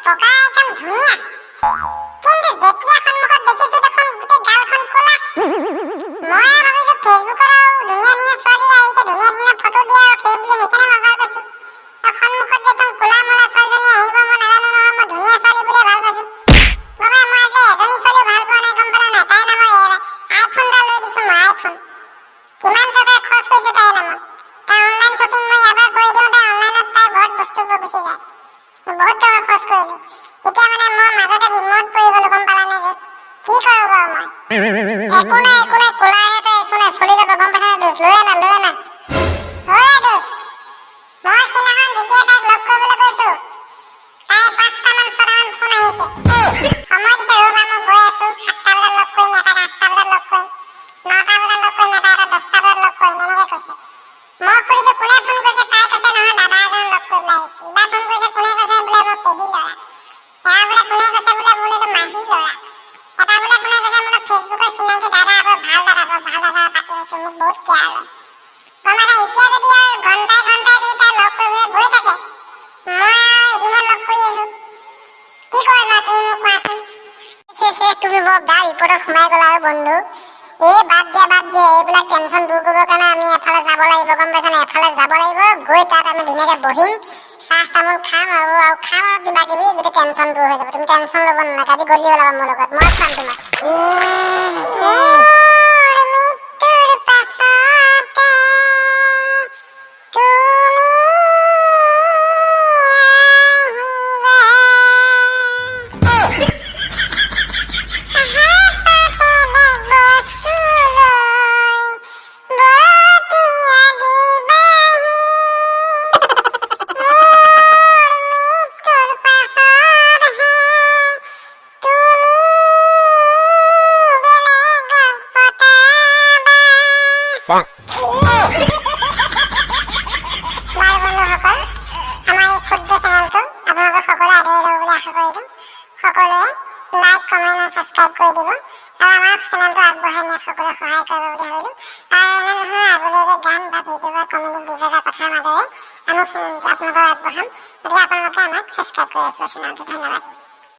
বগা, একদম ধুনীয়া। কিন্তু যেতিয়া সন্মুখত দেখিছো দেখোন গোটেই গালখন ক'লা। মই ভাবিছো ফেচবুকত আৰু ধুনীয়া ধুনীয়া ছোৱালী আহিছে, ধুনীয়া ধুনীয়া ফটো দিয়ে আৰু সেই বুলি সেইকাৰণে মই ভাল পাইছো। আৰু সন্মুখত যে একদম ক'লা মলা ছোৱালীজনী আহিব মই নাজানো নহয়। মই ধুনীয়া ছোৱালী বুলিয়ে ভাল পাইছো। বাবা, মই আজি এজনী ছোৱালীও ভাল পোৱা নাই, গম পালা নাই? তাইৰ নামৰ আইফোন এটা লৈ দিছো মই। আইফোন কিমান টকা খৰচ কৰিছো তাইৰ নামত। তাই অনলাইন শ্বপিং মই ইয়াৰ পৰা কৰি দিওঁ, তাই অনলাইনত তাই ঘৰত বস্তুবোৰ গুচি যায়। বহুত টকা খৰচ কৰিলো। এতিয়া মানে মই মাজতে বিমত পৰি গলো, গম পালা নাই দোস্ত? কি কৰোঁ বাৰু মই? একো নাই, একো নাই, ক'লাহে তই, একো নাই, চলি যাব, গম পাইছা নাই দোস্ত? লৈ আনা, লৈ আনা। ঐ দোস্ত, মই সিদিনাখন যেতিয়া তাইক লগ কৰিবলৈ কৈছো, তাই পাঁচটামান ছটামান ফোন আহিছে। সময় দিছে, ৰ'বা মই গৈ আছো, 7টা বজাত লগ কৰিম এটাক, 8টা বজাত লগ কৰিম, 9টা বজাত লগ কৰিম এটা, এটা 10টা বজাত লগ কৰিম, এনেকে কৈছে। মই সুধিছো কোনে ফোন কৰিছে? তাই কৈছে নহয় দাদা এজন লগ কৰিবলৈ আহিছে। ইবাৰ ফোন কৰিছে, কোনে কৈছে? বোলে মই পেহী ল'ৰা। এয়া বোলে কোনে কৈছে? বোলে বোলে এইটো মাহী ল'ৰা। এটা বোলে কোনে কৈছে? বোলে ফেচবুকৰ চিনাকি দাদা, বৰ ভাল দাদা, বৰ ভাল দাদা পাতি কৈছো, মোক বহুত কেয়াৰ লয়, গম পাইছা? এতিয়া যদি আৰু ঘণ্টাই ঘণ্টাই যদি তাই লগ কৰিবলৈ গৈ থাকে, মই আৰু এদিনে লগ কৰি আছো, কি কৰিম আৰু? তুমি মোক কোৱাচোন। শেষে তুমি বৰ বেয়া বিপদত সোমাই গ'লা আৰু বন্ধু। এই বাদ দিয়া, বাদ দিয়া। এইবিলাক টেনশ্যন দূৰ কৰিবৰ কাৰণে আমি এফালে যাব লাগিব, গম পাইছা নাই? এফালে যাব লাগিব, গৈ তাত আমি ধুনীয়াকৈ বহিম, চাহ তামোল খাম আৰু আৰু খাম আৰু কিবা কিবি, গোটেই টেনশ্যন দূৰ হৈ যাব। তুমি টেনশ্যন ল'ব নালাগে। আজি গধূলি ওলাবা মোৰ লগত, মই খুৱাম তোমাক। মোৰ মৃত্যুৰ পাছতে তুমি আহিবা, হাততে বেগ বস্তু লৈ বৰতীয়া দিবাহি। মোৰ মৃত্যুৰ পাছতহে তুমি বেলেগক পতাবা। Bonk. বাৰু বন্ধুসকল, আমাৰ এই ক্ষুদ্ৰ চেনেলটো আপোনালোকে সকলোৱে আদৰি ল'ব বুলি আশা কৰিলোঁ। সকলোৱে লাইক, কমেণ্ট আৰু ছাবস্ক্ৰাইব কৰি দিব আৰু আমাৰ চেনেলটো আগবঢ়াই নিয়াত সকলোৱে সহায় কৰিব বুলি ভাবিলোঁ। আৰু এনেধৰণৰ আগলৈ গান বা ভিডিঅ' বা কমেডি দুজোৰা কথাৰ মাজেৰে আমি আপোনালোকক আগবঢ়াম। গতিকে আপোনালোকে আমাক ছাবস্ক্ৰাইব কৰি ৰাখিব চেনেলটো। ধন্যবাদ।